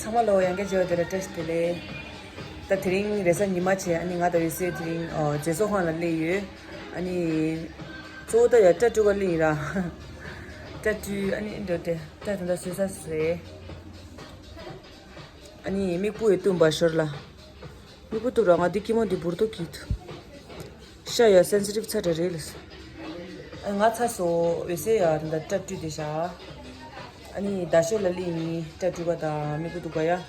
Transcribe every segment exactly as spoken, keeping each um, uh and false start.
ཚང་མ་ལོ་ཡང་བསྐྱར་བྱས་པ་དེ་ལ་བཀྲ་ཤིས་བདེ་ལེགས། ད་དེ་རིང་རེས་གཟའ་ཉི་མ་བྱས། ཨ་ནི་ང་དང་འོད་ཟེར་དེ་རིང་ཨོ་རྗེ་སོ་ཧང་ལ་སླེབས་ཡོད། ཨ་ནི་གཙོ་བོ་ད་ཡ་སྐྲ་བཀྲུ་ག་སླེབས་ཡིན་ར། སྐྲ་བཀྲུས། ཨ་ནི་འདོད་དེ་སྐྲ་དེ་འདྲ་བཟོས་ཚར་རེད། ཨ་ནི་མིག་སྤུ་ཡི་བཏུམ་པ་ཞོར་ལ། མིག་སྤུ་བཏུམ་ར། ང་འདི་སྐྱི་མོ་འདི་འབུར་ཏོ་གྱིས་འདུག་ཤ་ཡ་སེན་སི་ཊིབ་ཚ་དྲགས་རེད་ལགས། ཨ་ང་ཚ་སོ་འོད་ཟེར་ཡ་ད་སྐྲ་བཀྲུས་བསྡད་ཤག་ཨ་ནི་རྡ་ཤོད་ལ་སླེབས་ཡིན། སྐྲ་བཀྲུ་ག་དང་མིག་སྤུ་བཏུམ་ག་ཡ།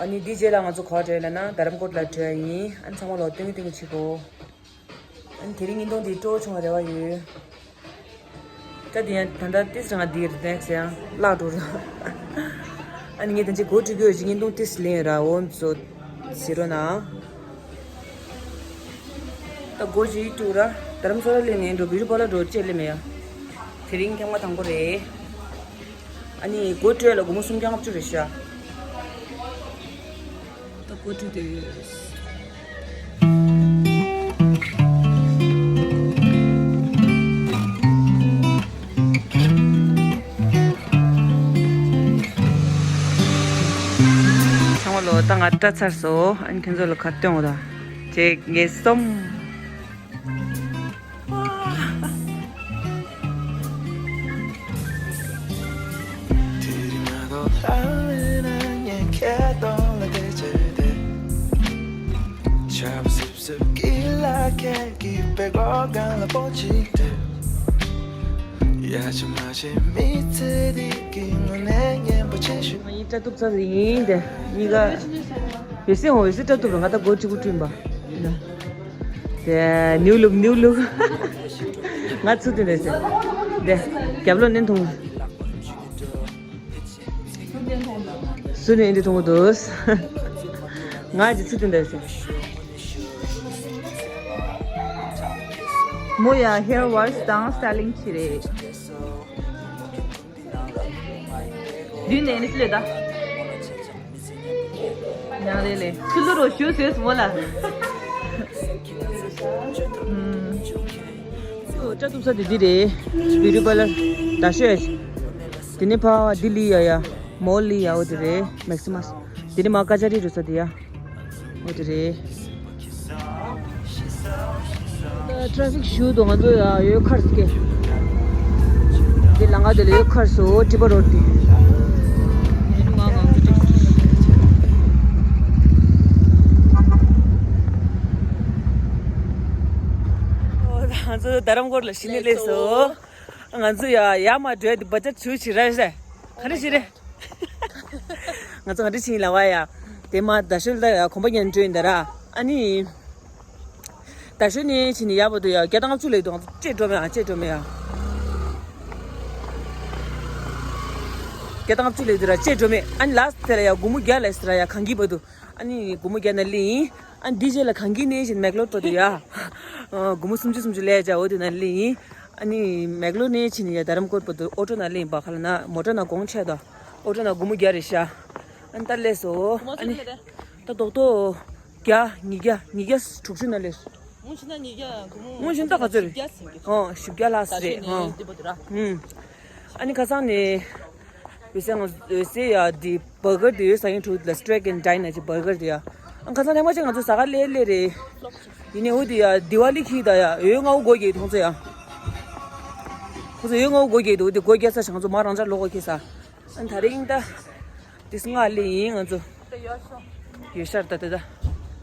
ཨ་ནི་འདི་རྗེས་ལ་ང་ཚོ་ག་པར་འགྲོ་ཡིན་ལབ་ན་རྡ་རམ་ཀོཊ་ལ་འགྲོ་ཡ་ཡིན། ཨ་ནི་ཚང་མ་ལོ་སྟོན་གི་སྟོན་གི་བྱེད་དོ། ཨ་ནི་དེ་རིང་བརྙན་ཐུང་འདི་སྤྲོ་བོ་བྱུང་བ་རེ་བ་ཡོད། ད་དེ་ཡང་ད་ལྟ་ཏིས་རང་འདིར་ནེག་སི་ཡང་བརླག་འགྲོ་ར། ཨ་ནི་ངས་དེ་འདྲའི་སྒོ་འགྲོ་གི་ཡོད་ཅིག་བརྙན་ཐུང་ཏིས་ལེན་ར། འོ་ཚོ་ཟེར་རོ་ན། ད་སྒོ་ཞིག་འགྲོ་ར། རྡ་རམ་ས་ལ་སླེབས་ནས་འགྲོ། བིའུ་ཊི་པར་ལར་འགྲོ་ཅེས་སླེབས་མེད་ཡ། དེ་རིང་ཐེངས་མ་དང་པོ་རེད། ཨ་ནི་སྒོ་སྤྲོད་ལ་སྒོར་མོ་སུམ་བརྒྱ་ལྔ་བཅུ་རེད་ཤག་ད་སྒོ་སྤྲོད་དེ། ཚང་མ་ལོ། ད་ང་སྐྲ་ཚར་སོང་། ཨ་ནི་ཁྱེད་ཚོ་ལ་ཁ་སྟོན་འོ་ད། ཅེག་ངེ་སོམ། ང་ཡི་སྐྲ་གཏུབ་ཚར་ཡིན་ཏེ། གཉིས་ཀ་འོད་ཟེར་འོད་ཟེར་སྐྲ་གཏུབ་ར། ང་ད་སྒོ་གཅིག་པུ་བཀྲུས་པ། དེ་ནིའུ་ལུག་ནིའུ་ལུག་ང་ཚུར་དེ་འདྲ་ཟེར། དེ་རྒྱབ་ལོགས་ནས་མཐོང་། སུ་ནས་འདི་མཐོང་གི་འདུག་ང་ཅི་ཚུར་དེ་འདྲ་ཟེར། མོ་ཡ་ཧེར་ཝ་ཤི་དང་སི་ཊའི་ལིང་བྱེད་རེད། མདུན་ནས་ནི་ལས་ད། ཡང་རེད་ལས། ཚུར་ལུ་རོ་ཞུ་ཟེར་སོང་ལ། ཨུམ། སྐྲ་གཏུབ་ས་དེ་འདི་རེད། བིའུ་ཊི་པར་ལར་རྡ་ཤོད། དེ་ནས་ཕ་བ་འདི་ལི་ཡ་ཡ། མོ་ལི་ཡ་འོ་དེ་རེད། མེག་སི་མ་སི། དེ་ནས་མ་ཀ་ཅ་རི་འགྲོ་ས་དེ་ཡ། འོ་དེ་རེད། ཊ་ཕིག་ཞུ་དོ། ང་ཚོ་ཡ་ཡོད་ཁར་སྐད། འདི་ལ་ང་དེ་ལ་ཡོད་ཁར་སོ་ཊི་པ་རོ་ཌི། ང་ཚོ་རྡ་རམ་ཀོཊ་ལ་གཞི་ནས་སླེབས་སོ། ང་ཚོ་ཡ་ཡ་མ་འགྲོ་ཡ་འདི་བ་ཅ་ཆུ་ཆི་ར་ཟེ། ག་རེ་ཞིག་རེད། ང་ཚོ་ག་འདྲ་ཕྱིན་ལ་བ་ཡ། དེ་མ་རྡ་ཤོད་ལ་ཡ་གོམ་པ་ཉན་འགྲོ་ཡིན་ད་ར། ཨ་ནི། རྡ་ཤོད་ནས་ཕྱིན་ནས་ཡ་བར་དུ་ཡ་བརྒྱ་དང་ལྔ་བཅུ་ལས་འདུག་ང་ཚོ་ཅེ་འགྲོ་མེད་ཨ། ཅེ་འགྲོ་མེད་ཡ། བརྒྱ་དང་ལྔ་བཅུ་ལས་འདུག་ར། ཅེ་འགྲོ་མེད། ཨ་ནི་ལ་སི་ཊི་དེ་ལ་ཡ་སྒོར་མོ་བརྒྱ་ལས་སི་ར་ཡ་གང་གི་བར་དུ། ཨ་ནི་སྒོར་མོ་བརྒྱ་ན་ལི་ཡིན། ཨ་ནི་འདི་རྗེས་ལ་གང་གི་ནས་བཞིན་མེག་ལོར་འགྲོ་དུ་ཡ། སྒོར་མོ་སུམ་ཅུ་སུམ་ཅུ་ལས་བྱ་འོ་དེ་ན་ལི་ཡིན། ཨ་ནི་མེག་ལོར་ནས་ཕྱིན་ནས་ཡ་རྡ་རམ་ཀོཊ་བར་དུ་ཨོ་ཊོ་ན་ལེན་པ་ཁ་ལ་ན་མོ་ཊ་ན་གོང་ཆེ་དོ། ཨོ་ཊོ་ན་སྒོར་མོ་བརྒྱ་རེད་ཤག་ཨ་ནི་ད་སླེབས་སོ། ཨ་ནི་ད་རྡོག་རྡོག་བརྒྱ། ཉིས་བརྒྱ། ཉིས་བརྒྱ་དྲུག་ཅུ་ན་སླེབས་སོ། ངོ་ཤེས་ན་ཉིས་བརྒྱ་སྒོར་མོ། ངོ་ཤེས་ན་ད་ག་ཚོད་རེད། བཞི་བརྒྱ་ཟིན་གི། ཨོ་བཞི་བརྒྱ་ལྷག་ཙམ་རེད། ད་ཨོ་ཤེས་ན་འདི་བར་དུ་ར། ཨུམ། ཨ་ནི་ཁ་སང་ནས། འོད་ཟེར་ང་འོད་ཟེར་ཡ་འདི་བར་གར་འདི་ཡོད་ས་ཡིན་འགྲོ་ལ་སི་ཊེག་ཨེན་ཌ་ཡིན་ན་ཅིག་བར་གར་འདི་ཡ། ཨ་ཁ་སང་ཐེངས་མ་ཅིག་ང་ཚོ་ཟ་ག་སླེབས་སླེབས་རེད། ཡིན་ནའི་འོ་འདི་ཡ་དི་ཝ་ལི་འཁེལ་ད་ཡ་འོད་ལྔ་བོ་སྒོ་རྒྱག་ཐོང་ཚེ་ཡ། ཁོ་ཚོ་འོད་ལྔ་བོ་སྒོ་རྒྱག་འདུག་འདི་སྒོ་རྒྱག་ས་ཞིག་ང་ཚོ་མ་རང་འཇགས་ལོག་གོ་ཁེལ་ས། ཨ་ད་རེས་ཡིན་ད། འདི་སྔ་སླེབས་ཡིན་ང་ཚོ། ཡོད་ཤར་ད་ད་ད།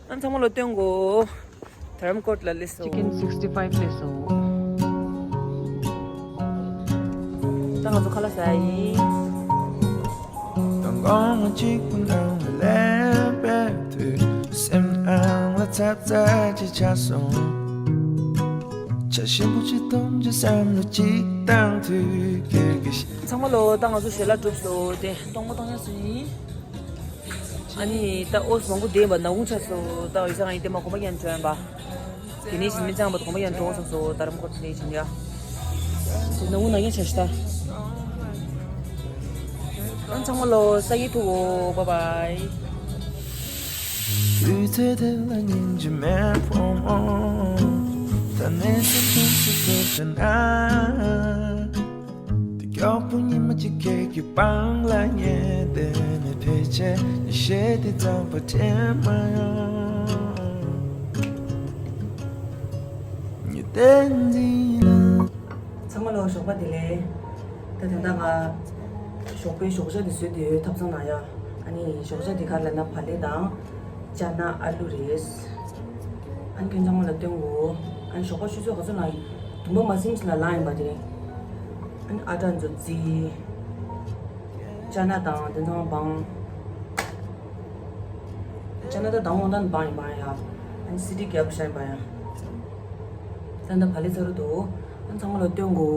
ཨ་ཚང་མ་ལོ་སྟོན་གོ། རྡ་རམ་ཀོཊ་ལ་སླེབས་སོ། ཅི་ཀེན་སིག་སི་ཕའིབ་སླེབས་སོ། ད་ང་ཚོ་ཁ་ལག་ཟ་ཡིན། དང་གོང་གཅིག་པུ་ནང་ལ་སླེབས་པའི་དུས་སེམས་ནང་ལ་ཚབ་ཚབ་ཅིག་ཆགས་སོང་། བྱ་ཞིམ་པོ་ཅིག་འཐུང་རྒྱུ་བསམ་བློ་ཅིག་བཏང་དུས་ཁྱོད་ཀྱི། ཚང་མ་ལོ། ད་ང་ཚོ་ཞལ་ལག་གྲུབ་སོང་། དེ་གཏོང་མ་གཏོང་ཡ་སུ་ཡིན། ཨ་ནི་ད་ཨོ་སི་མང་པོ་བསྡད་པ་ནག་ཁུང་ཆགས་སོང་། ད་འོད་ཟེར་ང་ཡི་དེ་མ་གོམ་པ་ཡང་འགྲོ་ཡིན་པ། དེ་ནས་བཞིན་མི་ཚང་བ་གོམ་པ་ཡང་འགྲོ་སོང་སོང་། རྡ་རམ་ཀོཊ་ནས་བཞིན་ཡ། དེ་ནག་ཁུང་ནག་ཉེས་ཆགས་ཤི་ད། ཨ་ཚང་མ་ལོ་ས་ཡི་ཐུག་གོ། བཱའི་བཱའི། དུས་ཚོད་དེ་ལ་སྙིང་རྗེ་མེད་ཕོ་མོ། ད་ནས་སེམས་ཁོང་སུ་ཐུག་ཟེར་ན། གཡོག་པོ་ཉི་མ་གཅིག་ཁྱེད་ཀྱི་པང་ལ་ཉལ་བསྡད་ནས་ཕལ་ཆེར་ཉི་ཤེལ་དེ་ཙམ་པ་དྲན་མ་ཡོང་། ཉི་ཟླའི་འཛིན་ལ། ཚང་མ་ལ་ཞོགས་པ་བདེ་ལེགས། ད་དེ་འདྲ་ང་ཞོགས་པའི་ཞོགས་ཇ་དེ་བཟོས་བསྡད་ཡོད། ཐབ་ཚང་ནང་ཡ། ཨ་ནི་ཞོགས་ཇ་དེ་ག་རེ་ལབ་ན་བག་ལེབ་དང་ཅ་ན་ཨ་ལུ་རེད། ཨ་ནི་ཁྱོད་ཚང་མ་ལ་སྟོན་གོ། ཨ་ནི་ཞོགས་པ་ཆུ་ཚོད་ག་ཚོད་ལངས་ཡིན། དུམ་པ་མ་ཟིན་ཙམ་ལ་ལངས་ཡིན་པ་དེ་རེད། ཨ་ནི་ཨ་ཊ་ཚོ་བརྫིས། ཅ་ན་དང་དེ་ཚང་སྦང་། ཅ་ན་ད་དང་འོང་དང་སྦང་ཡིན་པ་ཡ། ཨ་ནི་སི་ཏི་རྒྱབ་བཞག་ཡིན་པ་ཡ། ད་ད་བག་ལེབ་ཚར་འདུག་ཨ་ནི་ཚང་མ་ལ་སྟོན་གོ།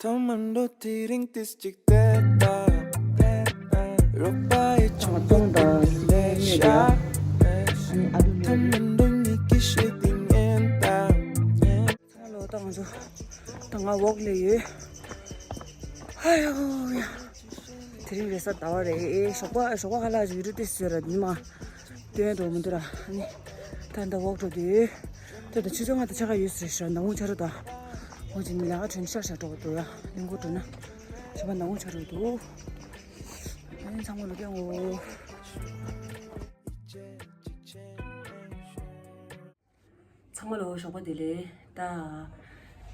ཐོག་མར་འགྲོ་དེ་རིང་ཏིས་ཅིག་བལྟས་པ། རོགས་པ་ཡི་ཆུང་དུ་དང་ལས་ཤ། ཐོག་མར་འགྲོ་ཉིད་ཀྱི་ཤེས་དེ་ཉན་དང་། ཚང་མ་ལོ་ད་ང་ཚོ་ད་ང་ཝོག་ལས་ཡོད། ཧ་ཡོ་ཡ། དེ་རིང་རེས་གཟའ་ཟླ་བ་རེད། ཞོགས་པ་ཞོགས་པ་ཁ་ལག་ཅིག་ཡོད་དུས་ཏིས་བཟོས་ར་ཉི་མ། སྟོན་འགྲོ་མི་འདུག་ར། ཨ་ནི་ད་ལྟ་ཝོག་འགྲོ་དུས། ད་ལྟ་ཆུ་ཚོད་ལྔ་དང་ཕྱེད་ཀ་ཡོད་ཟེར་ཤག་ནང་ཁུངས་ཆ་རོགས་དང་། འོ་ཅི་ནི་ལས་ཀ་དྲན་ཤག་ཤག་འགྲོ་གི་འདུག་ཡ། ལིང་གོ་འགྲོ་ན། ཞོགས་པ་ནང་ཁུངས་ཆ་རོགས་འདུག་ཨ་ནི་ཚང་མ་ལོ་སྟོན་གོ། ཚང་མ་ལོ་ཞོགས་པ་བདེ་ལེགས། ད་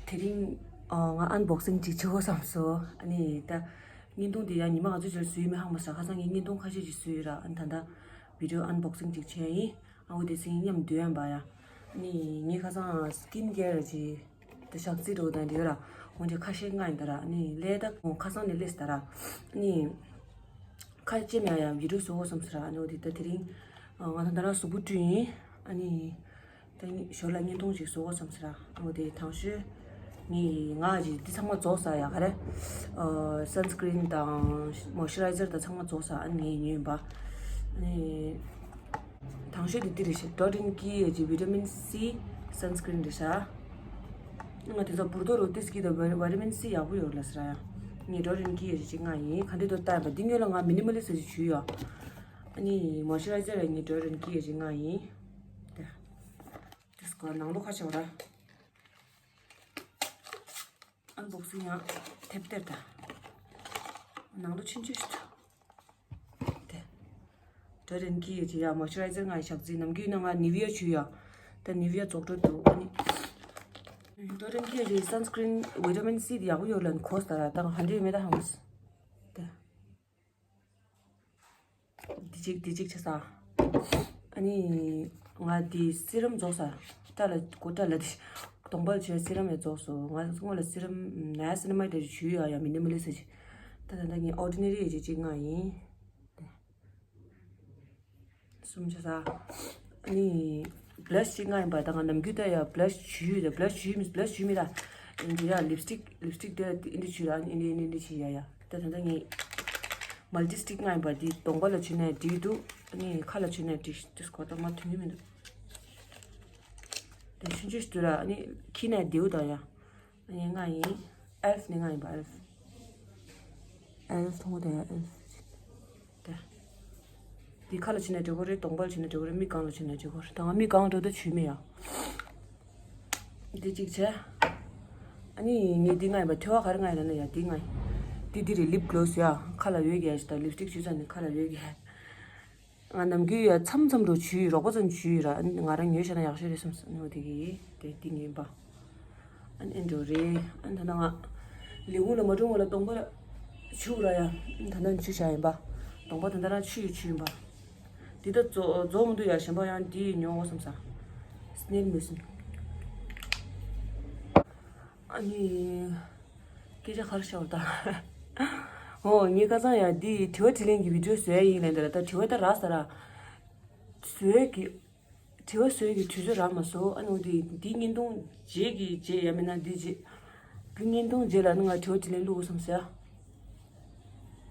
དེ་རིང་ང་ཨན་བོག་སིང་ཅིག་བྱེད་དགོས་བསམ་སོང་། ཨ་ནི་ད་བརྙན་ཐུང་དེ་ཡང་ཉི་མ་ང་ཚོ་ཅིག་བཟོས་མེད་ཧ་མ་སོང་། ཁ་སང་ངས་བརྙན་ཐུང་ཁ་ཤས་ཅིག་བཟོས་ཡོད་ར། ཨ་ནི་ད་ལྟ་བི་ཌི་ཡོ་ཨན་བོག་སིང་ཅིག་བྱས་ཡིན། ཨ་འོ་དེ་སིང་མཉམ་སྡོད་ཡ་འབའ་ཡ། ཨ་ནི་ངས་ཁ་སང་སི་ཀིན་ཀེར་ཅིག་ད་ཞག་རྩི་འགྲོ་དང་འདི་ཡོད་ར། འོ་དེ་ཁ་ཤས་མངགས་ཡིན་ད་ར། ཨ་ནི་ལས་ད་ཁ་སང་ནས་ལས་ད་ར། ཨ་ནི་ཁ་ལྕེ་མེད་ཡ་བི་ཌི་ཡོ་བཟོ་དགོས་བསམ་སོང་ར། ཨ་ནི་འོ་དེ་ད་དེ་རིང་ང་ད་ད་ར་གཟུགས་པོ་བཀྲུས་ཡིན། ཨ་ནི། ད་ཞོར་ལ་བརྙན་ཐུང་ཞིག་བཟོ་དགོས་བསམ་ཟེར། འོ་དེ་དང་ཤོས་ངས་ང་ཅིག་འདི་ཚང་མ་རྫོགས་ས་ཡ་ག་རེ། སན་སི་ཀི་རིན་དང་མོ་ཨིས་ཅར་རའི་ཛར་དང་ཚང་མ་རྫོགས་ས། ཨ་ནི་ངས་ཉོས་ཡིན་པ། ཨ་ནི་དང་ཤོས་དེ་འདི་རེད་ཤག་ཌོཊ་ཨེན་ཀི་ཡི་ཅིག་བི་ཊ་མིན་སི་སན་སི་ཀི་རིན་རེད་ཤག་ང་དེ་ཚོ་བུར་དོ་རོ་ཏིས་ཀི་དང་བི་ཊ་མིན་སི་ཡག་པོ་ཡོད་ལ་ཟེར་ཡ། ངས་ཌོཊ་ཨེན་ཀི་ཡི་ཅིག་མངགས་ཡིན། ག་འདྲ་འདུག་ལྟ་ཡིན་པ། འདི་སྔོན་ལ་ང་མི་ནི་མ་ལི་སི་ཅིག་བྱུས་ཡོད། ཨ་ནི་མོ་ཨིས་ཅར་རའི་ཛར་ལ་ངས་ཌོཊ་ཨེན་ཀི་ཡི་ཅིག་མངགས་ཡིན། དེ། དེ་སྐོར་ནང་ལོགས་ཁ་ཕྱེ་བ་ར། ཨན་བོག་སིང་ཡང་དེབ་སྟེར་ད། ནང་ལོགས་ཆུང་ཆུང་ཞིག་འདུག་དེ། ཌོཊ་ཨེན་ཀི་ཡི་ཅིག་ཡ་མོ་ཨིས་ཅར་རའི་ཛར་ང་ཞག་རྩི་ནམ་རྒྱུན་ན་ང་ནི་ཝི་ཡ་བྱུས་ཡ། ད་ནི་ཝི་ཡ་རྫོགས་འགྲོ་འདུག་ཨ་ནི། ཌོཊ་ཨེན་ཀི་ཡི་ཅིག་སན་སི་ཀི་རིན་བི་ཊ་མིན་སི་དེ་ཡག་པོ་ཡོད་ལ་ནི་གོ་ས་ད་ར། ད་ང་ཧན་ཌེ་མེད་ད་ཧ་མ་སི། དེ། འདི་གཅིག་འདི་གཅིག་བྱས་ས། ཨ་ནི་ང་འདི་སི་རམ་རྫོགས་ས། སྐྲ་ལ་གོ་སྐྲ་ལ་འདི་གདོང་པ་ལ་བྱས་སི་རམ་ཡང་རྫོགས་སོང་། ང་སྔོན་ལ་སི་རམ་ནའི་སི་ན་མའི་ཌི་ཞུས་ཡོད་ཡ། མི་ནི་མ་ལི་སི་ཅིག་ད་ད་ད་ངས་ཨོར་ཌི་ནེ་རི་ཡི་ཅིག་གཅིག་མངགས་ཡིན། གསུམ་བྱས་ས། ཨ་ནི་བྷི་ལ་ཤི་གཅིག་མངགས་ཡིན་པ། ད་ང་ནམ་རྒྱུན་ད་ཡ་བྷི་ལ་ཤི་བྱུས་ཡོད་ད། བྷི་ལ་ཤི་བྱུས་མི་བྷི་ལ་ཤི་བྱུས་མི་ད། འདི་ཡ་ལིབ་སི་ཊིག་ལིབ་སི་ཊིག་དེ་འདི་འདི་བྱུས་ར། ཨ་ནི་འདི་འདི་འདི་བྱས་ཡ་ཡ། ད་ད་ད་ངས་མལ་ཏི་སི་ཊིག་མངགས་ཡིན་པ། འདི་གདོང་པ་ལ་བྱུགས་ནའི་འགྲིག་འདུག་ཨ་ནི་ཁ་ལ་བྱུགས་ནའི་འགྲིག་དེ་སྐོར་ད་མ་ཐོན་གྱི་མི་འདུག་དེ་ཆུང་ཆུང་ཞིག་འདུག་ར། ཨ་ནི་ཁྱེར་ནའི་བདེ་པོ་འདུག་ཡ། ཨ་ནི་མངགས་ཡིན། ཨེལ་ཕི་ནས་མངགས་ཡིན་པ། ཨེལ་ཕི། ཨེལ་ཕི་མཐོང་གོ་ད་ཡ། ཨེལ་ཕི། ད། འདི་ཁ་ལ་བྱུགས་ནའི་འགྲིག་གོ་རེད། གདོང་པ་ལ་བྱུགས་ནའི་འགྲིག་གོ་རེད། མིག་སྒང་ལ་བྱུགས་ནའི་འགྲིག་གོ་རེད། ད་ང་མིག་སྒང་འགྲོ་ད་བྱུགས་མེད་ཡ། འདི་གཅིག་བྱས། ཨ་ནི་ངས་འདི་མངགས་ཡིན་པ། ཐོ་བ་ག་རེ་མངགས་ཡིན་ན་ཡ་འདི་མངགས་ཡིན། འདི་འདི་རེད། ལིབ་གི་ལོ་སི་ཡ། ཁ་ལ་འོད་རྒྱག་ཡ་ཞིག་ད། ལིབ་སི་ཊིག་བྱུགས་ཚར་ནས་ཁ་ལ་འོད་རྒྱག་ཡ། ང་ནམ་རྒྱུན་ཡ་མཚམས་མཚམས་འགྲོ་བྱུགས་ཡོད། རོགས་པ་ཚོ་བྱུགས་ཡོད་ར། ཨ་ནི་ང་རང་ཉོས་བཞག་ན་ཡག་ཤོས་རེད་བསམ་སོང་། ཨ་ནི་འོ་དེ་གི་དེ་འདི་ངན་པ། ཨ་ནི་ཨེ་འགྲོ་རེད། ཨ་ནི་ད་ལྟ་ང་ལས་ཁུངས་ལ་མ་འགྲོ་སྔོན་ལ་གདོང་པ་ལ་བྱུགས་ར་ཡ། ཨ་ནི་ད་ལྟ་བྱུགས་བཞག་ཡིན་པ། གདོང་པ་ད་ལྟ་རང་ཆུ་ཡི་ཆུ་ཡིན་པ། འདི་ད་རྫོགས་རྫོགས་མི་འདུག་ཡ། གཞན་པ་ཡང་འདི་ཉོ་དགོས་བསམ་ས། སི་ནེལ་མུ་སི། ཨ་ནི། སྐད་ཆ་ག་རེ་བཤད་པ་ད། ཨོ་ངས་ཁ་སང་ཡ་འདི་དྲི་བ་དྲིས་ལན་གྱི་བི་ཌི་ཡོ་བཟོ་ཡ་ཡིན་ལབ་འདི་ལ། ད་དྲི་བ་ད་རག་ས་ར། བཟོ་ཡ་གི། དྲི་བ་བཟོ་ཡ་གི་དུས་ཚོད་རག་མ་སོང་། ཨ་ནི་འོ་དེ་འདི་བརྙན་ཐུང་རྗེས་ཀྱི་རྗེས་ཡ་མིན་ན་འདི་རྗེས། བུ་བརྙན་ཐུང་རྗེས་ལ་ནི་ང་དྲི་བ་དྲིས་ལན་བླུག་དགོས་བསམ་ཟེར།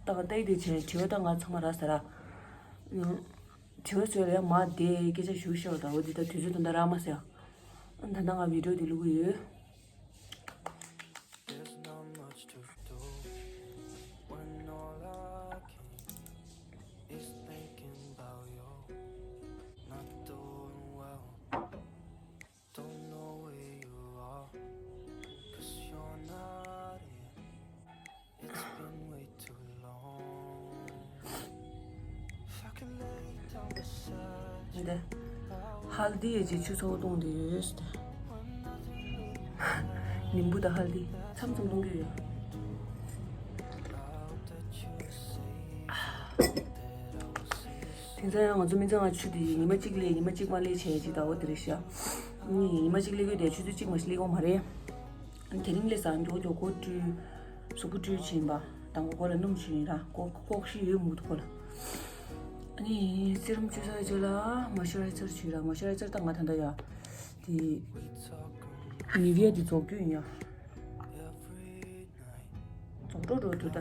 ད་ག་ལྟ་ཡི་དེ་བྱས་དྲི་བ་ད་ང་ཚང་མ་རག་ས་ར། དྲི་བ་བཟོས་ལ་ཡ་མ་བསྡད་སྐད་ཆ་ཞུ་ཤོག་ད་འོ་འདི་ད་དུས་ཚོད་ད་ལྟ་རག་མ་སོང་ཡ། ཨ་ནི་ད་ལྟ་ང་བི་ཌི་ཡོ་འདི་བླུག་གི་ཡོད། འདི་ཧལ་དི་ཡི་ཆུ་ཚོད་གཏོང་དེ་ཡོད་ཟེར། ནིམ་བུ་དང་ཧལ་དི་མཚམས་མཚམས་གཏོང་གི་ཡོད། དེང་སང་ཡང་ང་ཚོ་མི་ཚང་ང་ཆུ་དེ་ཉི་མ་གཅིག་ལས་ཉི་མ་གཅིག་མ་ལས་བྱས་ཅིག་ད་འོ་དེ་རེད་ཤག་ཉི་མ་གཅིག་ལས་དགོས་དེ་ཆུ་ཚོད་གཅིག་མ་ཞིག་ལས་དགོས་མ་རེད། དེ་རིང་ལས་སང་མགྱོགས་མགྱོགས་སྒོ་བཀྲུས། གཟུགས་པོ་བཀྲུས་ཕྱིན་པ། དང་པོ་སྒོ་ལ་སྣུམ་བྱིན་ར་ལྐོག་ལྐོག་ཤི་ཡོད་མུག་ཏུ་སྒོ་ལ། ཨ་ནི་སི་རམ་བཅོས་ཚར་རྗེས་ལ་མོ་ཤི་རའི་ཛར་བྱིན་ར། མོ་ཤི་རའི་ཛར་ད་ང་ད་ལྟ་ཡ་དེ་ནི་བི་ཡ་དེ་རྫོགས་རྒྱུ་ཡིན་ཡ། རྫོགས་འགྲོ་འགྲོ་འདུག་ད།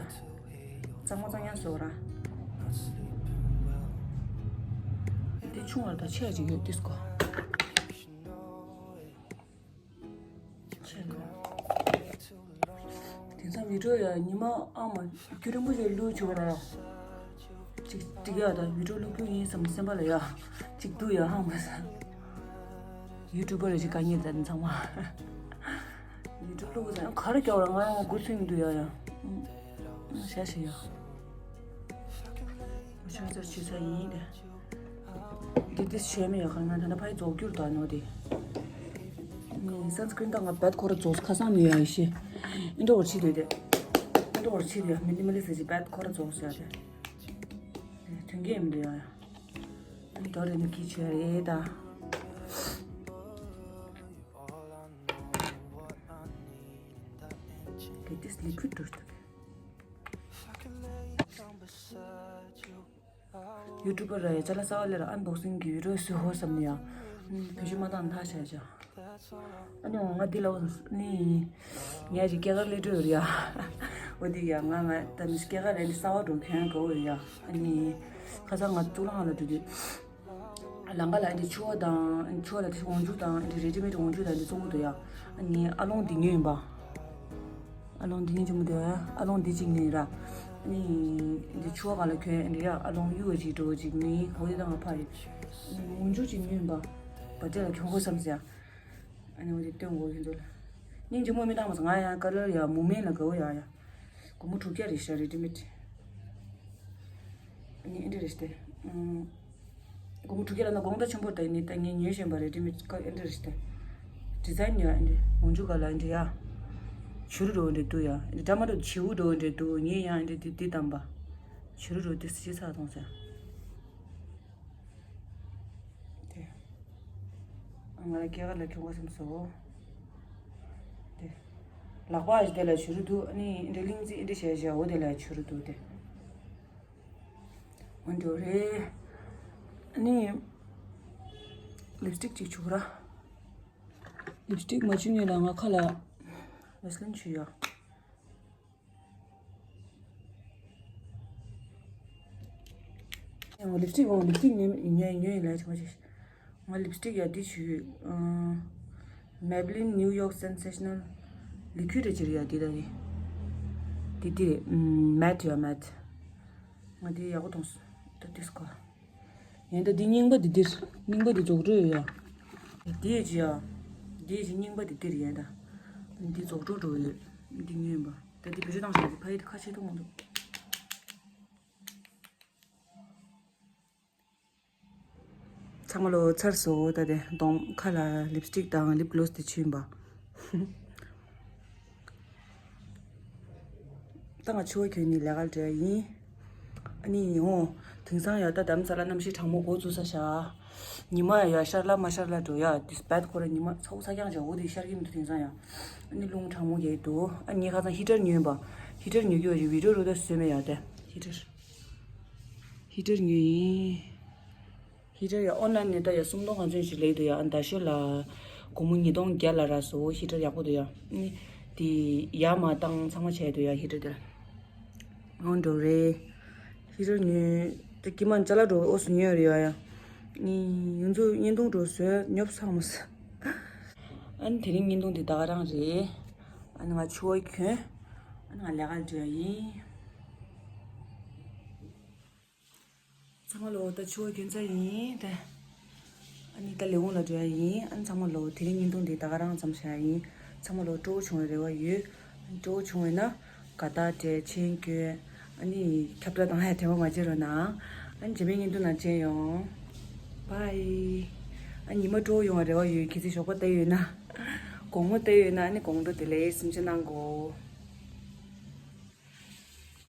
གཙང་མ་གཙང་ཡང་བཟོ་ར། དེ་ཆུང་བར་ད་ཆས་ཅིག་ཡོད་དེ་སྐོ། དེང་སང་བི་ཌིའོ་ཡ་ཉི་མ་ཨ་མ་རྒྱུན་རིང་པོ་ཞིག་བླུག་བྱུང་ར། ཅིག་འགྲིག་ཡ་ད་བི་ཌིའོ་བླུག་རྒྱུ་ཡིན་བསམ་སེམས་པ་ལ་ཡ། ཅིག་འདུག་ཡ་ཧང་མ་ས། ཡུ་ཊུབ་པར་ཅིག་དཀའ་ངལ་ད་ཚང་མ། ཡུ་ཊུབ་བླུག་ས་ཡང་ག་རེ་སྐྱོ་ར་ང་ཡང་མགོ་ཚོས་འདུག་ཡ་ཡ། ཤ་ཤ་ཡ། ཤ་ཚར་ཆུ་ཚ་ཡིན་ད། འདི་ཏིས་བྱས་མི་ཡོད་ཁ་ང་ད་ནི་ཕ་ཡི་རྫོགས་རྒྱུར་དོ་ནོ་དེ། ནི་སན་སི་ཀྲིན་དང་ང་བད་ཁོ་ར་རྫོགས་ཁ་སང་ནི་ཡོད་ཡ་ཤི། ཨིན་འགྲོ་བར་ཕྱི་དེ་དེ། ཨིན་འགྲོ་བར་ཕྱི་དེ་མི་ནི་མ་ལི་ས་ཅི་བད་ཁོ་ར་རྫོགས་ཟེར་དེ། དོན་གྱི་ཡིན་འདུག་ཡ་ཡ། ཨིན་འགྲོ་རེ་ནི་ཀི་ཆེ་རེ་ད། འདི་ཏིས་ལི་ཁུ་འགྲོ་ཐུབ། ཡུ་ཊུབ་པར་ར་ཡ་ཅ་ལག་གསར་པ་ལས་ར་ཨན་བོག་སིང་གི་བི་ཌིའོ་བཟོས་ཧོ་བསམ་ནི་ཡ། བེད་སྤྱོད་མ་བཏང་ཐག་བྱས་བྱ། ཨ་ནི་འོ་ང་འདི་ལ་འོ་ནི་ངས་ཅིག་སྐྱེས་སྐར་སླེབས་འགྲོ་ཡོད་རེད་ཡ། འོ་འདི་ཡ་ང་ང་ད་ནི་སྐྱེས་སྐར་རེད་ནི་གསར་པ་འགྲོ་གྱོན་དགོས་ཡོད་ཡ། ཨ་ནི་ཁ་སང་ང་གཙུག་ལག་ཁང་ལ་འགྲོ་དུས། ལམ་ཁ་ལ་འདི་ཕྱུ་པ་དང་ཕྱུ་པ་ལ་འདི་འོག་འཇུག་དང་འདི་རེ་ཌི་མེད་འོག་འཇུག་དང་འདི་བཙོང་གི་འདུག་ཡ། ཨ་ནི་ཨ་ལོང་འདི་ཉོས་ཡིན་པ། ཨ་ལོང་འདི་ཉིན་ཆུང་མ་དེ་ཨ་ལོང་འདི་གཅིག་ཉོས་ར། ཨ་ནི་འདི་ཕྱུ་པ་ག་ལ་གྱོན་འདི་ཡ་ཨ་ལོང་གཡུ་བ་ཅིག་འགྲོ་ཅིག་ཉོས་འོ་དེ་དང་ང་ཕ་ཡི། འོག་འཇུག་ཅིག་ཉོས་ཡིན་པ། བ་དེ་ལ་གྱོན་དགོས་བསམ་ཟེར། ཨ་ནི་འོ་དེ་སྟོན་དགོས་ཡིན་འདུག་ལ། སྙིང་རྗེ་མོ་མི་བཏང་མ་སོང་ང་ཡང་ཀ་ལར་ཡ་མུ་མེན་ལ་དགའ་བོ་ཡ་ཡ། སྒོར་མོ་དྲུག་བརྒྱ་རེད་ཤག་རེ་ཌི་མེད། ཨ་ནི་ཨེ་འདྲ་རེད་ཤག་སྟེ། ཨུམ། སྒོར་མོ་དྲུག་བརྒྱ་ལ་ན་དགོང་དག་ཆེན་པོ་ད་ཡིན་ནི་ད་ངས་ཉོས་བཞིན་པ་རེད་ཌི་མེད་ཀ་ཨེ་འདྲ་རེད་ཤག་སྟེ། ཌི་ཛའིན་ཡ་ཨེ་འདྲ་འོང་འཇུག་ག་ལ་ཨེ་འདྲ་ཡ། བྱུ་རུ་འགྲོ་འདྲ་འདུག་ཡ་ཨེ་འདྲ་འདྲ་མ་འགྲོ་བྱིའུ་འགྲོ་འདྲ་འདུག་ངས་ཡང་ཨེ་འདྲ་འདི་འདི་བདམས་པ། བྱུ་རུ་འགྲོ་འདི་སི་ཚགས་ཐོང་ཟེར། དེ། ང་ལ་སྐྱེས་སྐར་ལ་གྱོན་དགོས་བསམ་སོང་། དེ། ལག་པ་ཞིག་དེ་ལ་བྱུ་རུ་འདུག་ཨ་ནི་འདྲ་གླིང་རྩེ་འདྲ་བྱས་བྱས་འོ་དེ་ལ་བྱུ་རུ་འདུག་དེ། འོ་འདྲ་རེད། ཨ་ནི། ལིབ་སི་ཊིག་ཅིག་བྱུག་ར། ལིབ་སི་ཊིག་མ་བྱུག་ནས་ལ་ང་ཁ་ལ། ཝེ་སི་ལིན་བྱུག་ཡ། ཡང་ལིབ་སི་ཊིག་འོ་ལིབ་སི་ཊིག་ཉོས་ཉོས་ཉོས་ཡིན་ལ་ཆ་མ་ཆེ། ང་ལིབ་སི་ཊིག་ཡ་འདི་བྱུག་ཡོད། Maybelline New York Sensational Liquid རེ་ཅིག་རེད་ཡ་འདི་ད་རེད། འདི་འདི་རེད། མེཊ་ཡ་མེཊ། ང་འདི་ཡག་པོ་མཐོང་སོང་ད་འདི་སྐོར། ཡིན་ད་འདི་རྙིང་པ་འདི་འདིར་རྙིང་པ་འདི་རྫོགས་འགྲོ་ཡོད་ཡ། འདི་ཡ་ཅི་ཡ། འདི་ཡ་ཅི་རྙིང་པ་འདི་འདིར་ཡིན་ད། འདི་རྫོགས་འགྲོ་འགྲོ་ཡོད། འདི་ཉོས་ཡིན་པ། ད་འདི་བེད་སྤྱོད་བཏང་བཞག་འདི་ཕ་ཡི་ཁ་ཕྱེ་ཐུབ་མི་འདུག་ཚང་མ་ལོ་ཚར་སོང་ད་དེ་གདོང་ཁ་ལ་ལིབ་སི་ཊིག་དང་ལིབ་གློ་སི་དེ་བྱུགས་ཡིན་པ། ད་ང་ཕྱུ་པ་གྱོན་ནི་ལས་ཀ་འགྲོ་ཡ་ཡིན། ཨ་ནི་འོ། དེང་སང་ཡ་ད་དྷ་རམ་ས་ལ་གནམ་གཤིས་གྲང་མོ་འགོ་ཚུགས་ས་ཤག་ཉི་མ་ཡ་ཤར་ལ་མ་ཤར་ལ་འགྲོ་ཡ་དེ་བད་ཁོ་ར་ཉི་མ་ཚ་བོ་ཚ་རྐྱང་བྱ་འོ་དེ་ཤར་གྱི་མི་འདུག་དེང་སང་ཡ། ཨ་ནི་རླུང་གྲང་མོ་རྒྱག་གི་འདུག་ཨ་ངས་ཁ་སང་ཧི་ཊར་ཉོས་ཡིན་པ། ཧི་ཊར་ཉོ་རྒྱུ་བ་ཞིག་བི་ཌིའོ་རུ་ད་བཟོས་མེད་ཡ་དེ་ཧི་ཊར། ཧི་ཊར་ཉོས་ཡིན། ཧི་ཊར་ཡ་ཨོན་ལན་ནས་ད་ཡ་སུམ་སྟོང་གང་ཚོད་ཞིག་ལེགས་འདུག་ཡ། ཨ་ད་ཤོད་ལ་སྒོར་མོ་ཉིས་སྟོང་བརྒྱ་ལ་རག་སོང་། ཧི་ཊར་ཡག་པོ་འདུག་ཡ། ནི་དེ་ཡ་མ་བཏང་ཚང་མ་བྱས་འདུག་ཡ་ཧི་ཊར་དེ། འོ་འགྲོ་རེད། ཧི་ཊར་ཉོས་དེ་ཀྱི་མ་ཅ་ལག་འགྲོ་ཨོ་སུ་ཉོས་རེད་ཡ་ཡ། ནི་ཡུན་ཚོ་བརྙན་ཐུང་འགྲོ་བཟོས་ཉོབ་ཚང་མ་ས། ཨ་ནི་དེ་རིང་བརྙན་ཐུང་དེ་ད་ག་རང་རེད། ཨ་ནི་ང་ཕྱུ་པ་གྱོན། ཨ་ནི་ང་ལས་ཀ་འགྲོ་ཡ་ཡིན། ཚང་མ་ལོ་ད་ཕྱུ་པ་གྱོན་ཚར་ཡིན་ད། ཨ་ནི་ད་ལས་ཁུངས་ལ་འགྲོ་ཡ་ཡིན། ཨ་ནི་ཚང་མ་ལོ་དེ་རིང་བརྙན་ཐུང་འདི་ད་ག་རང་ཙམ་བྱ་ཡ་ཡིན། ཚང་མ་ལོ་སྤྲོ་བོ་བྱུང་བའི་རེ་བ་ཡོད། སྤྲོ་བོ་བྱུང་བས་ན་དགའ་རྟགས་སྤྲད་མཆན་སྐྱོན། ཨ་ནི་ཁྱབ་བསྒྲགས་བཏང་ཡ་དྲན་པ་མ་བརྗེད་རོགས་གནང་། ཨ་ནི་རྗེས་མའི་བརྙན་ཐུང་ནང་མཇལ་ཡོང་། བྷའི། ཨ་ཉི་མ་དྲོ་བོ་ཡོང་བ་རེ་བ་ཡོད། གལ་སྲིད་ཞོགས་པ་བལྟས་ཡོད་ན། དགོང་མོ་བལྟས་ཡོད་ན་ཨ་ནི་དགོང་དྲོ་བདེ་ལེགས་གསུམ་བྱས་གནང་གོ།